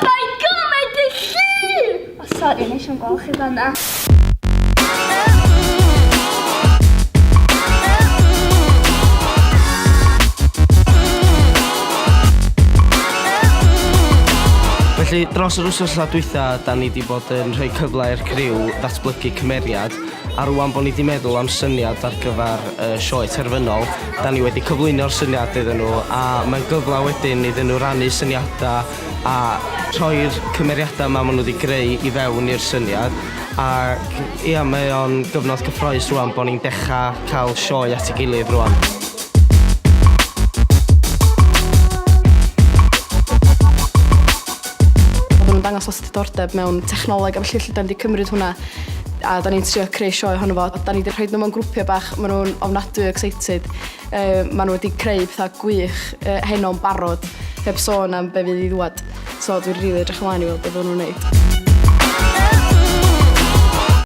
my god, mae'n dy llun! O, sori, nes i'n gweld chi fanna. Felly, dros yr wsos yma dwytha, da ni wedi bod yn rhoi cyfle i'r criw ddatblygu cymeriad, a rwan bod ni wedi meddwl am syniad ar gyfer y sioe terfynol, da ni wedi cyflwyno'r syniad iddyn nhw, a mae'n gyfle wedyn iddyn nhw rannu syniadau a rhoi'r cymeriadau yma maen nhw wedi greu i fewn i'r syniad, ac ia, mae o'n gyfnod cyffroes rwan bod ni'n dechrau cael sioe at ei gilydd rwan. Oedden nhw'n dangos lot o diddordeb mewn technoleg a felly felly da ni wedi cymryd hwnna a da ni'n trio creu sioe ohono fo. Da ni wedi rhoi nhw mewn grwpiau bach, maen nhw'n ofnadwy o excited. Uh, maen nhw wedi creu pethau gwych uh, heno'n barod, heb sôn am be fydd i ddwad. So dwi'n rili really edrych ymlaen i weld beth nhw'n wneud.